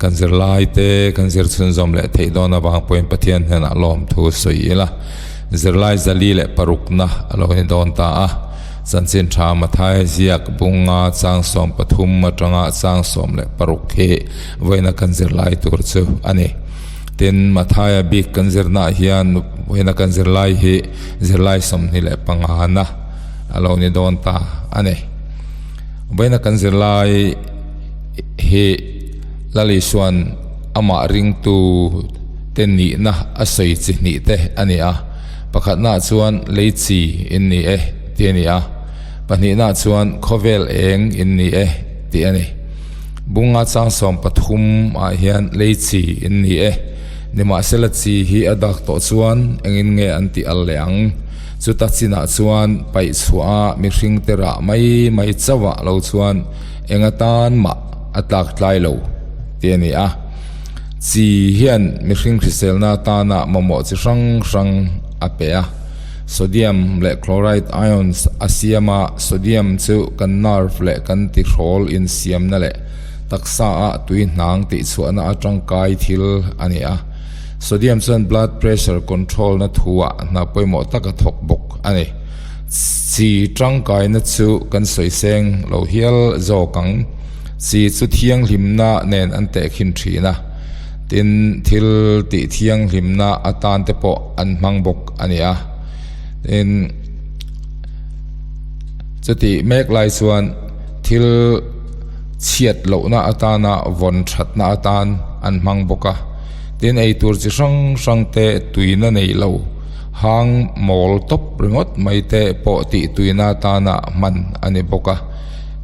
Kan zirlaite kan zir chhunzawm leh theih dawn avang pawhin Pathian hnenah lawmthu sawi ila. Zirlai 406na a lo ni dawn ta a. Chanchin tha Mathai ziak bunga chang 13 atanga chang 16 hi vawiina kan zirlai tur chu a ni. Tin, Mathaia bik kan zirnaah hian vawiina kan zirlai hi zirlai 25na a lo ni dawn ta a ni. Vawiina kan zirlai hi Lal Isua'n amah ringtu te nihna a sawi chi hnih te a ni a. Pakhatnaah chuan lei chi in ni e tih a ni a, pahnihnaah chuan khawvel eng in ni e tih a ni. Bunga chang 13 ah hian lei chi in ni e, nimahsela chi hi a dak tawh chuan engin nge an tih al leh ang? Chuta chinah chuan paih chhuah a mihring te rah mai mai chauh ah lo chuan eng atan mah a tlak tlai lo tih a ni a. Chi hian mihring hriselna atana mamawh chi hrang hrang a pe a. Sodium leh chloride ions a siam a, sodium chu kan nerve leh kan tihrawl insiamna leh taksa ah tui hnang tihchhuahna atangkai thil a ni a. Sodium chuan blood pressure control na thu ah hna pawimawh tak a thawk bawk a ni. Chi tangkaina chu kan sawi seng lo hial zawk ang. Chi chu thianghlimna nen an tehkhin thin a, tin thil tih thianghlimna atan te pawh an hmang bawk a ni a. Tin, chutih mek lai chuan thil chhiat lohna atana vawn thatna atan an hmang bawk a. Tin, eitur chi hrang hrang te tuina nei lo hang mawl tawp ringawt mai te pawh tih tuina atana hman a ni bawk a.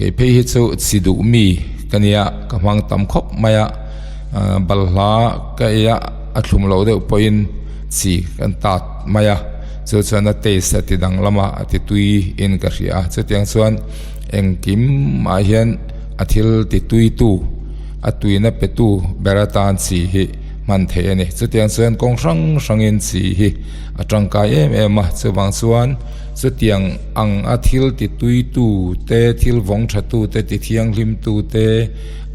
Kei phei hi chu chi duh mi ka nia, ka hmang tam khawp mai a, balhla ka ei a, a thlum loh deuh pawhin chi kan tat mai a, chu chuan a taste a ti danglam a, a ti tui in ka hria a, chutiang chuan engkim ah hian a thil ti tui tu, a tuina pe tu ber atan chi hi hman theih a ni. Chutiang chuan kawng hrang hrangin chi hi a tangkai em em a, chuvang chuan chutiang ang a thil ti tui tu te, thil vawng tha tu te, ti thianghlim tu te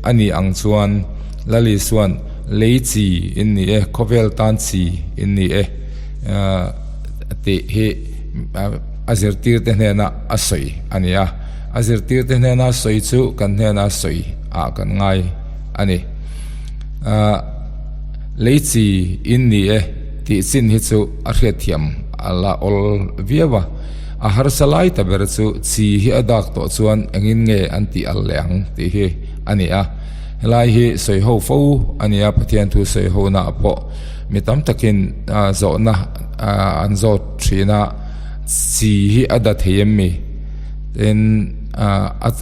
a nih ang chuan Lal Isua'n lei chi in ni e, khawvel tan chi in ni e tih hi a zirtirte hnena a sawi a ni a. A zirtirte hnena sawi chu kan hnena sawi ah kan ngai a ni. Lei chi in ni e tih chin hi chu a hriatthiam a la awl viau a. A harsa lai ta ber chu chi hi a dak tawh chuan engin nge an tih al leh ang tih hi a ni a. Helai hi sawi ho fo a ni a, Pathian thu sawi ho naah pawh mi tam takin zawhna an zawt thin a, chi hi a da thei em mi? Tin,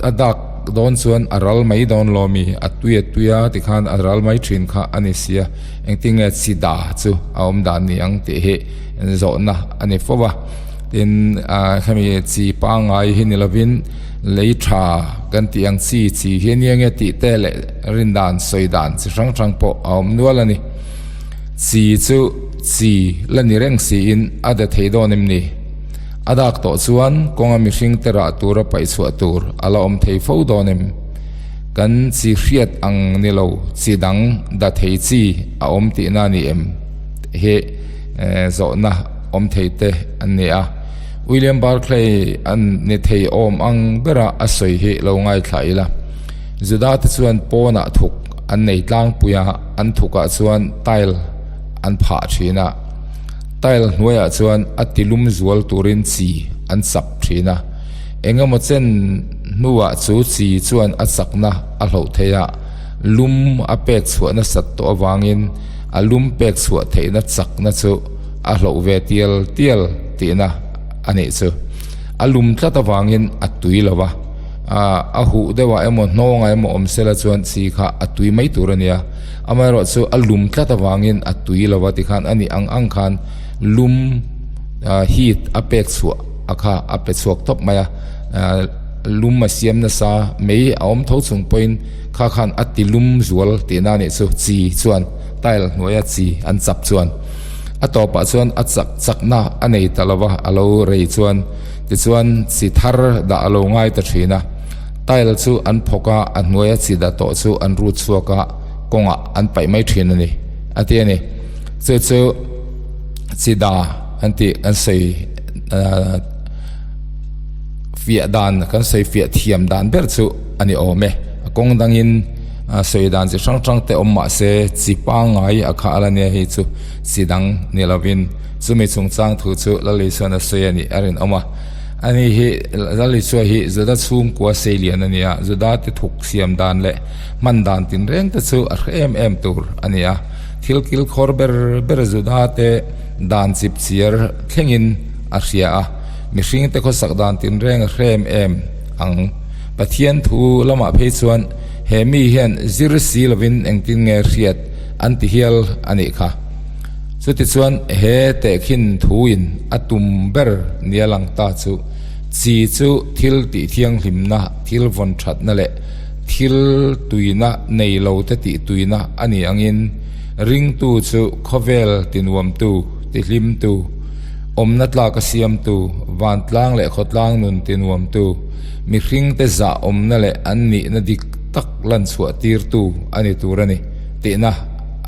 a dak dawn chuan a ral mai dawn lo mi? A tui a tui a tikhan a ral mai thin kha a ni sia, engtin nge chi da chu a awm dan ni ang tih hi zawhna a ni fo a. Tin, hemi chi pangngai hi ni lovin lei tha kan tih ang chi chi hi a nia nge tih te leh rin dan sawi dan chi hrang hrang pawh a awm nual a ni. Chi chu chi la ni reng siin a da thei dawn em ni? A dak tawh chuan kawnga mihring te rah tura paih chhuah tur a la awm thei fo dawn em? Kan chi hriat ang ni lo chi dang da thei chi a awm tihna a ni em? Hi zawhna awm thei te an ni a. William Barclay an ni thei awm ang bera a sawi hi lo ngaithla ila. Juda te chuan pawnah thuk an nei tlangpui a, an thukah chuan tile an phah thin a. Tile hnuaiah chuan a tilum zual turin chi an chap thin a, eng emaw chen hnuah chu chi chuan a chakna a hloh theih a, lum a pek chhuah nasat tawh avangin a lum pek chhuah theihna chakna chu a hloh ve tial tial tihna a nih chu. A lum tlat avangin a tui lo va, a huh deuhah emaw hnawngah emaw awm sela chuan chi kha a tui mai tur a nia. Amaherawh chu a lum tlat avangin a tui lo va tikhan a nih ang ang khan lum heat a pek chhuah a kha a pe chhuak tawp mai a, lum a siam nasa mai a awm tho chung pawhin kha khan a ti lum zual tihna a nih chu chi chuan tile hnuaia chi an chap chuan a tawpah chuan a chak chakna a nei ta lo va a lo rei chuan tichuan chi thar dah a lo ngai ta thin a. Tile chu an phawk a, a hnuaia chi dah tawh chu an rut chhuak a, kawngah an paih mai thin a ni a ti a ni. Chu chu chi da an tih kan sawi ahh fiah dan kan sawi fiah thiam dan ber chu a ni awm e. A kawng dangin ah sawi dan chi hrang hrang te awm mah se chi pangngai a kha a la nia hei chu chi dang ni lovin chumi chungchang thu chu Lalisua a sawi a nih a rinawm a. Ani hi Lalisua hi Juda chhungkua sei lian a ni a, Juda te thuk siam dan leh hman dan tinreng te chu a hre em em tur a ni a. Thil kilkhawr ber ber Juda te dan chip chiar thlengin a hria a, mihring te khawsak dan tinreng a hre em em ang. Pathian thu lamah phei chuan he mi hian zir si lovin engtin nge hriat an ti hial a nih kha. Chutichuan he tehkhin thuin a tum ber nia lang ta chu chi chu thil tih thianghlimna, thil vawn thatna leh thil tuina nei lo te tih tuina a ni angin ringtu chu khawvel tinuamtu, tihlimtu, awmna tlaka siamtu, vantlang leh khawtlang nun tinuamtu, mihringte zah awmna leh an nihna dik tak lan chhuah tirtu a ni tur a ni tihna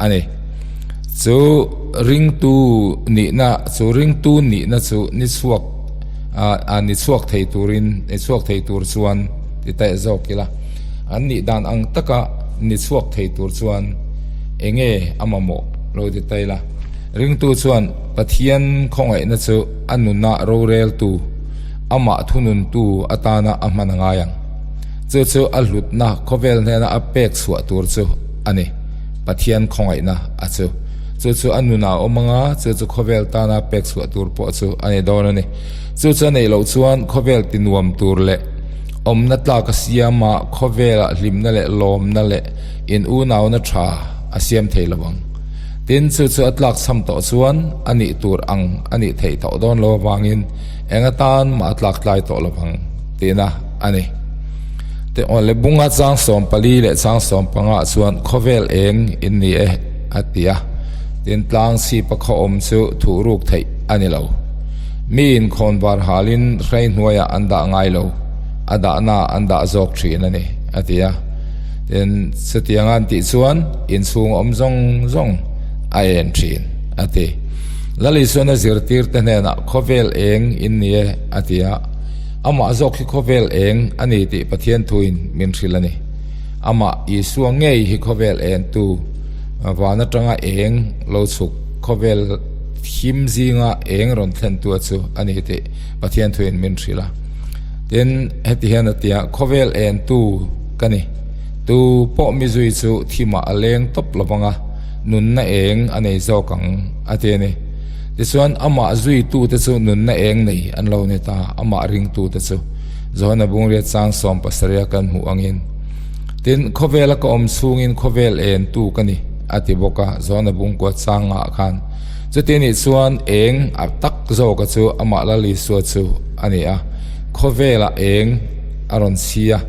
a ni. Chu ringtu nihna chu ringtu nihna chu ni chhuak ah ni chhuak thei turin ni chhuak thei tur chuan ti ta zawk ila an nih dan ang taka ni chhuak thei tur chuan eng nge a mamawh lo ti ta ila ringtu chuan Pathian khawngaihna chu a nuna roreltu amah thununtu atana a hman a ngai ang. Chu chu a hlutna khawvel hnena a pek chhuah tur chu a ni. Pathian khawngaihna a chu. Chu chu a nunah a awm anga, chu chu khawvel tana pek chhuah tur pawh chu a ni dawn a ni. Chu chu a neih loh chuan khawvel ti nuam tur leh awmna tlak a siam a, khawvelah hlimna leh lawmna leh in unauna tha a siam thei lo ang. Tin, chu chu a tlak cham tawh chuan a nih tur ang a nih theih tawh dawn lo avangin eng atan mah a tlak tlai tawh lo vang tihna a ni. Te aw le bunga chang 14 leh chang 15 ah chuan khawvel eng in ni e a ti a, tin tlang chhipa khaw awm chu thuh ruk theih a ni lo. Mi in khawn var halin hrei hnuaiah an dah ngai lo, a dahna an dah zawk thin a ni a ti a. Tin chutiang an tih chuan inchhung awm zawng zawng a en thin a ti. Lal Isuan a zirtirte hnenah khawvel eng in ni e a ti a. Amah zawk hi khawvel eng a ni tih Pathian thuin min hrilh a ni. Amah Isua ngei hi khawvel entu, van atanga eng lo chhuk, khawvel thim zinga eng rawn thlentua chu a ni tih Pathian thuin min hrilh a. Tin, heti hian a ti a, Khawvel entu ka ni. Tu pawh mi zui chu thimah a leng tawp lo vang a, nunna eng a nei zawk ang, a ti a ni. Tichuan, amah zuitute chu nunna eng nei an lo ni ta, amah ringtute chu. Johana Bungriat chang 70 kan hmuh angin. Tin, khawvela ka awm chhungin khawvel entu ka ni, a ti bawk a, Johana Bungkua chang ngah khan. Chuti nih chuan eng a tak zawka chu amah Lal Isua chu a ni a, khawvelah eng a rawn chhi a,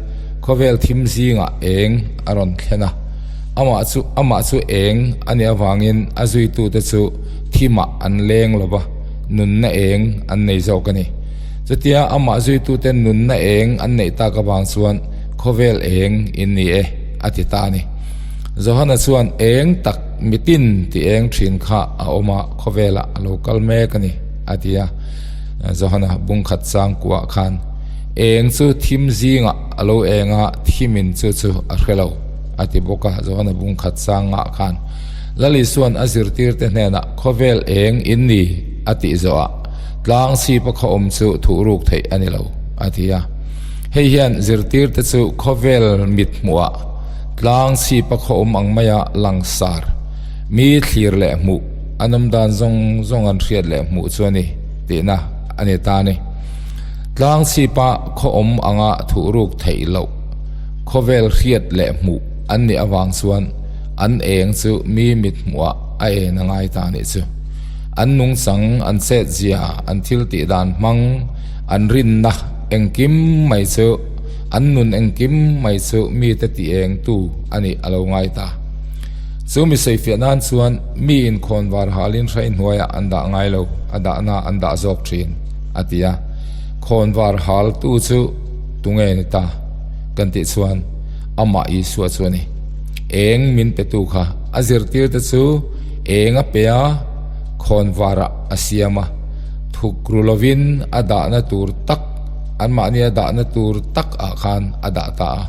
khawvel thim zingah eng a rawn thlen a. Amah chu amah chu eng a nih avangin a zuitute chu thimah an leng lo va, nunna eng an nei zawk a ni. Chutia amah zuitute nunna eng an neih tak avang chuan khawvel eng in ni e a ti ta a ni. Johana chuan eng tak mitin ti eng thin kha a awm a, khawvelah a lo kal mek a ni a ti a. Johana bungkhat chang kuah khan eng chu thim zingah a lo eng a, thimin chu chu a hre lo a ti bawk a, Johana bungkhat changah khan. Lal Isua'n a zirtirte hnenah khawvel eng in ni a tih zawhah tlang chhipa khaw awm chu thuh ruk theih a ni lo a ti a. Hei hian zirtirte chu khawvel mit hmuhah tlang chhipa khaw awm ang maia langsar mi thlir leh hmuh an awm dan zawng zawng an hriat leh hmuh chu a ni tihna a ni ta a ni. Tlang chhipa khaw awm anga thuh ruk theih loh khawvel hriat leh hmuh an nih avang chuan An eng chu mi mit hmuhah a en a ngai ta nih chu. An nungchang, an chetzia, an thil tih dan hmang, an rinna engkim mai chu, an nun engkim mai chu mite tih engtu a nih a lo ngai ta. Chu mi sawifiah nan chuan mi inkhawn var halin hrai hnuaiah an dah ngai lo, a dahna an dah zawk thin, a ti a. Khawn var haltu chu tunge ni ta? Kan tih chuan amah Isua chu a ni. Eng min petu kha a zirtirte chu eng a pe a, khawnvarah a siam a, thuk ru lovin a dahna tur tak, anmahni a dahna tur tak ah khan a dah ta a.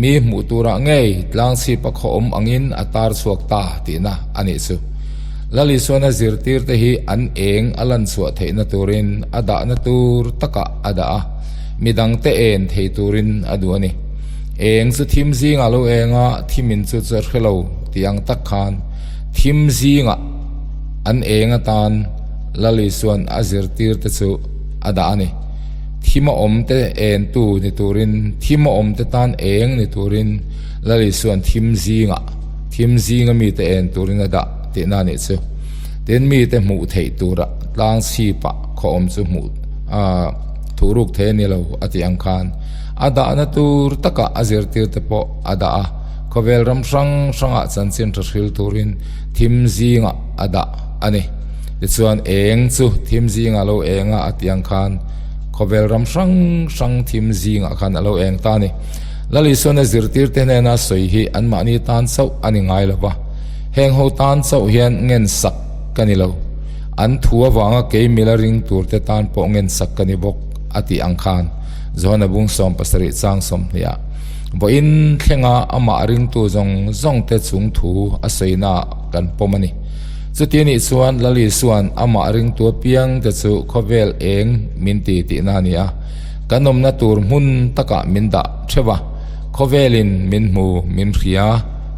Mi hmuh turah ngei tlangchhipa khaw awm angin a tar chhuak ta tihna a nih chu. Lal Isuana zirtirte hi an eng a lan chhuah theihna turin a dahna tur takah a dah a, midangte en thei turin a duh a ni. Eng chu thim zingah lo eng a, thimin chu chu a hre lo tih ang tak khan thim zingah an eng atan Lal Isuan a zirtirte chu a dah a ni. Thim a awmte entu ni turin, thim a awmte tan eng ni turin Lal Isuan thim zingah, thim zinga mite en turin a dah tihna a nih chu. Tin, mite hmuh theih tura tlang chhipah khaw awm chu hmuh thuhruk thei a ni lo a tih ang khan a dahna tur takah a zirtirte pawh a dah a, khawvel ram hrang hrangah chanchin tha hril turin thim zingah a dah a ni. Tichuan eng chu thim zingah lo eng a a tih ang khan khawvel ram hrang hrang thim zingah khan a lo eng ta a ni. Lal Isuana zirtirte hnena sawi hi anmahni tan chauh a ni ngai lo va, heng ho tan chauh hian ngen sak ka ni lo. An thu avanga kei mila ring turte tan pawh ngen sak ka ni bawk a tih ang khan Johana bung 70 chang 20 ah vawiin thlenga amah ringtu zawng zawngte chung thu a sawina kan pawm a ni. Chuti anih chuan Lal Isua'n amah ringtu apiangte chu khawvel eng min ti tihna a ni a. Kan awmna tur hmun takah min dah theuh a, khawvelin min hmu, min hria,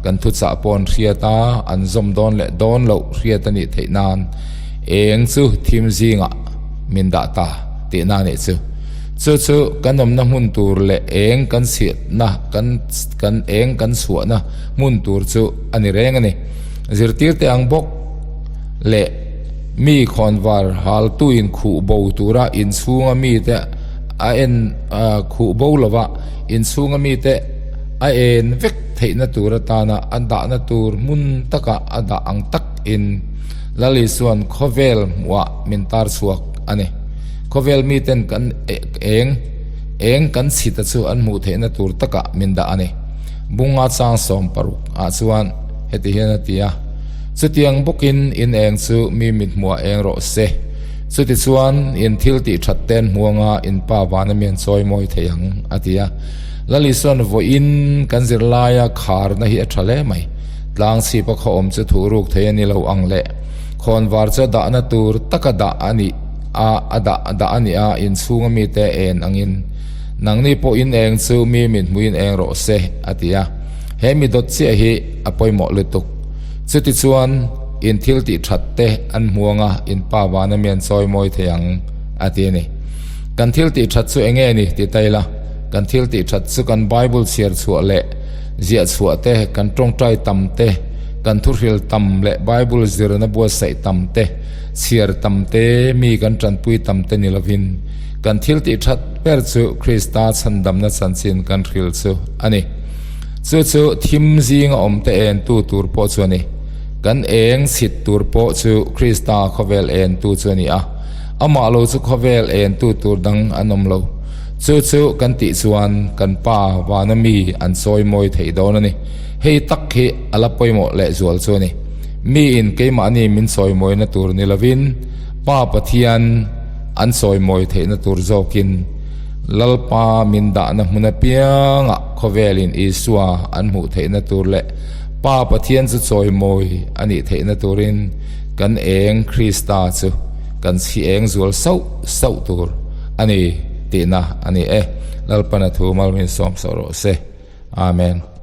kan thuchah pawh an hriat a, an zawm dawn leh dawn loh hriat a nih theih nan eng chu thim zingah min dah ta tihna a nih chu. Chu chu kan awmna hmun tur leh eng kan chhiatna, kan kan eng kan chhuahna hmun tur chu a ni reng a ni. Zirtirte ang bawk leh mi khawnvar haltuin khuh bo tura inchhunga mite a en khuh bo lova inchhunga mite a en vek theihna tur atana a dahna tur hmun taka a dah ang takin Lal Isua'n khawvel hmuhah min tar chhuak a ni. Khawvel miten kan eng eng kan chhita chu an hmuh theihna tur takah min dah a ni. Bunga chang 60 ah chuan heti hian a ti a. Chutiang bawkin in eng chu mi mithmuah eng rawh se. Chutichuan in thil tih that ten hmuanga in pa vana mi an chawi mawi thei ang, a ti a. Lal Isua'n vawiin kan zirlaia kharna hi a tha hle mai. Tlang chhipa khaw awm chu thuh ruk thei a ni lo ang le. Khawnvar chu a dahna tur taka dah a nih a, a dah dah a nih a, inchhunga mite en angin nangni pawh in eng chu mi mithmuhin eng rawh se, a ti a. He mi dawt chiah hi a pawimawh lutuk. Chutichuan, in thil tih that te an hmu anga in pa vana mi an chawi mawi thei ang, a ti a ni. Kan thil tih that chu eng nge ni ti ta ila, kan thil tih that chu kan Bible chhiar chhuah leh ziah chhuah te, kan tawngtai tam te, kan thuhril tam leh Bible zirna buatsaih tam te, chhiar tam te, mi kan tanpui tam te ni lovin, kan thil tih that ber chu Krista chhandamna chanchin kan hril chu a ni. Chu chu thim zinga awmte entu tur pawh chu a ni. Kan eng chhit tur pawh chu Krista khawvel entu chu a ni a, amah lo chu khawvel entu tur dang an awm lo. Chu chu kan tih chuan kan Pa vana mi an sawi mawi theih dawn a ni. Hei tak hi a la pawimawh lehzual chu a ni. Miin keimahni min sawi mawina tur ni lovin Pa Pathian an sawi mawi theihna tur zawkin Lalpa min dahna hmun apiangah khawvelin Isua an hmuh theihna tur leh Pa Pathian chu chawimawi a nih theihna turin kan eng Krista chu kan chhi eng zual sauh sauh tur a ni tihna a ni e. Lalpan a thu mal min sawm sauh rawh se. Amen.